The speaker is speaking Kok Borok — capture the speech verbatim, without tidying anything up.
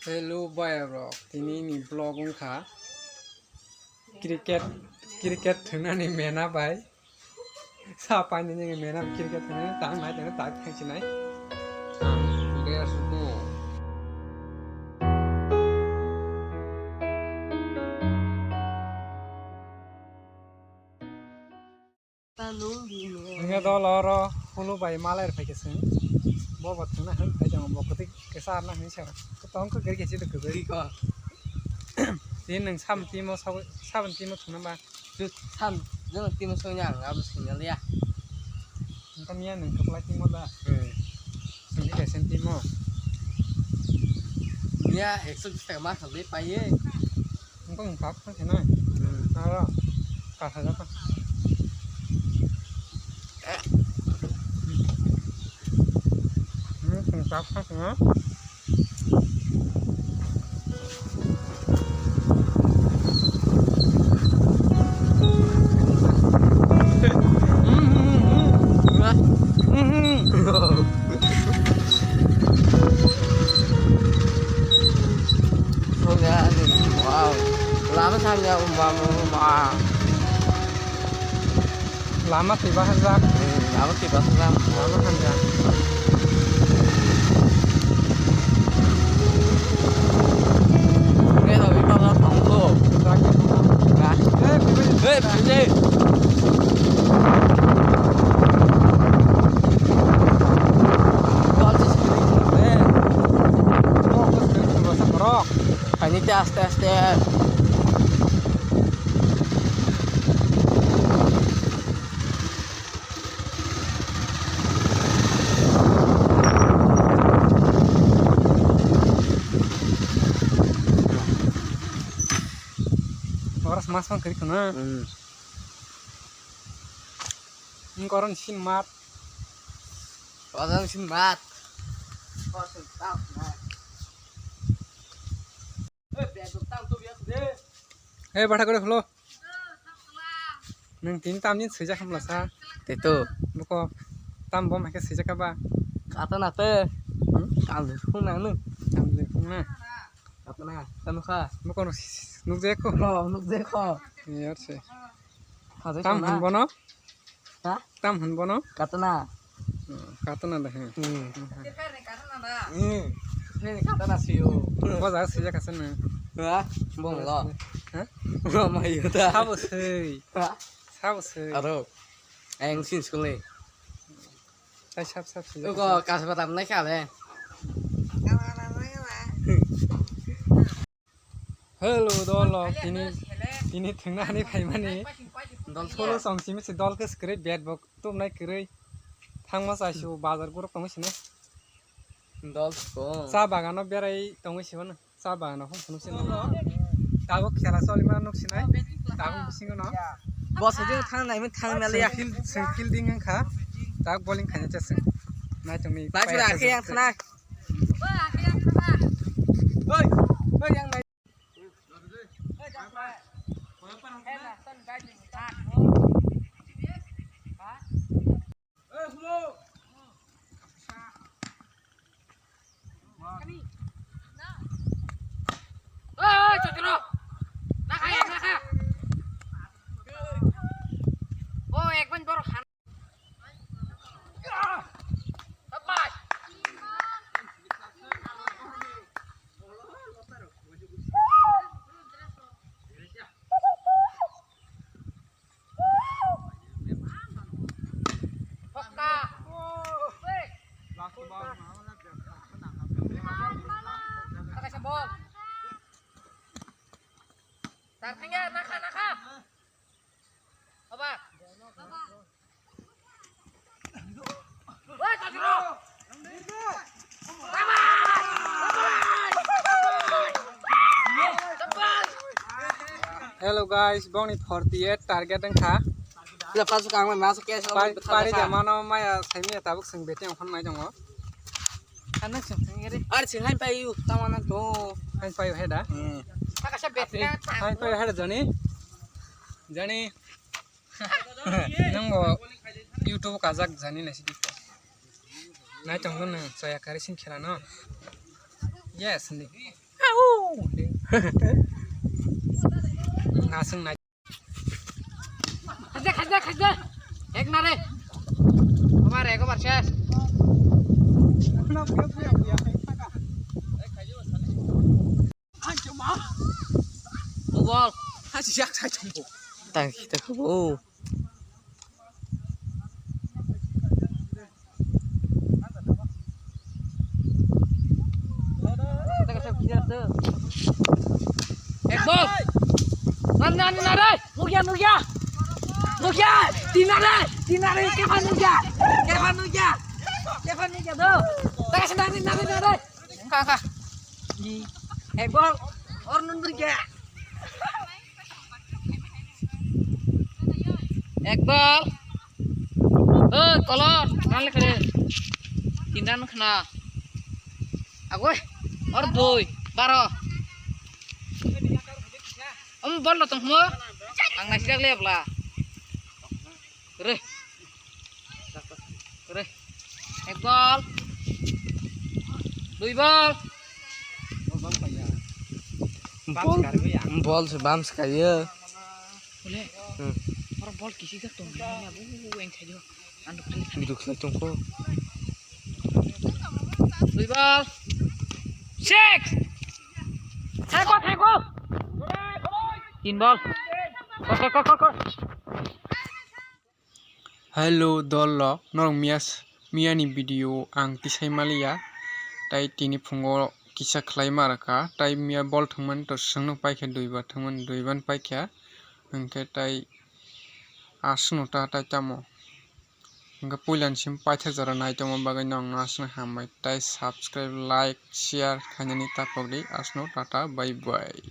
Hello, bhai rok, tini ni vlog wngkha cricket, cricket thwngnani mena bai. Sa painani mena cricket thwngnani tang nai tang tak thang sinai. Ang today as go. Hingke dol oro hulu bai malai rwphaikhe chwng. Bo bo thwngna hwn phai tongo, bo kwtwi kisa arna hwnwi sa. Tong khe gari khe chwdw kwbwi. Twi ko. Tini nwng sabon timo, sabon timo thwngna ba? Twi sam, jono timo songya ang abo songya liya. Wngkha miya nwng kwplai timo da? Hmm. Songya kaisa timo. Miya ekso bish taka ma khalwi paiye. Wngkha wngkha kha khe na. Hmm. Aro. Kasa jaka. Hmm, wngkha kha khe na. Wow. Lama samya umbamu ma. Lama twi bahajak. Hmm, lama twi bahajak. Lama hamjak. Nge to bipal rok tong to. Jaki. Ha? Eh, bibili. Eh, bibili. Kol si sini. Eh. Rok, rok, rok, rok. Ani te aste aste. Oro mas man kari khuna. Hmm. Ini koron sin mat. Koron sin mat. Koron sin mat. Eh, bag tang tu biasa deh. Eh, bathakore kholo. Nwng tini tamni swijak hamla sa? Tei to. Buko tam bom hai khe swijak kha ba? Kata na te. Hmm? Kamle phung nang nung. Kamle phung na. Kata na. Kanu kha. Buko nukjak kho. Oh, nukjak kho. Yar se. Hajai tam kho na. Hwn bono? Ha? Tam hwn bono? Katana. Hmm, katana da, he. Hmm. Hmm. Hmm. Katana siyo. Bo jaga swijak aswk na. Ha? Bong lo. Ha? Bo mayo da. Sabo swi. Ha? Sabo swi. Aro. Ang sin skule. Tai sab sab swijak. Ugo kasba tam nai kha be. Hello, dol rok, tini, tini thwngna ani phaimani. Dol solo song simi se dol khe swkre, bed bo tubnai kwrwi. Thangma chai su bazar guruk tongwi sini. Dol ko. Cha bagano berai tongwi sibano. Cha bagano hum phunuk sini. Tabuk khela solima nuk sinai. Tabuk bisingo no. Bo sajing thang nai, thang maliya. Sengkil, sengkil ding wngkha. Tabuk bowling khaina cheseng. Nai tongni. Nai pura akhe yang thana. Tar thangya, nakha, nakha. Aba. Hello guys, bongni forty eight target wngkha. Pila pasu kang mai masu cash. Pari, pari de mano maya saimia tabuk seng beteng phone mai tongo. Ano seng thangere. Ar seng hai pai u tamana to. Hai pai u heda. Hmm. Hai pai u heda jani. Jani. Nang bo YouTube kajak jani na sidi. Nai tong no chaya kari sing khela no. Yes ni. Nasing nai. Khaja, khaja, khaja. Ek na re. Obar, ek obar ses. Bol. Tak, tak, oh. Ek bol. Nani, nani, nani. Nukya, nukya. Nukya. Tina re. Tina re. Kepa nukya. Kepa nukya. Kepa nukya do. Taka si nani, nani, nani. Ka, ka. Ek bol. Or nun nukya. Ek bol. Oi, kolor, nang le kare. Tindan khna. Agoi, or doi, baro. Om bol lo tong mo. Ang nasi dak le bla. Re. Re. Ek bol. Dui bol. Bol, bol se bam se kaiye. Bole. Hmm. Oro bol kisi jak tong ya, bu, bu, bu, eng thai jo. Ang duk thai. Duk thai tong ko. Dui bol. Six. Thai ko, thai ko. Tin bol. Ko, ko, ko, ko, ko. Hello dol rok, norok miya s-, miya ni video ang tisai maliya, tai tini phungo kisa khlai ma rwkha, tai miya bol thwngmani to swngno paikha, duibar thwngmani duibar paikha, hwnkhe tai aswkno ta tai tamo, hwnkhe puilani simi paithak jora nai tongma bagwi norokno aswkno hambai, tai subscribe, like, share khainani tapokdi, aswkno tata, bye bye.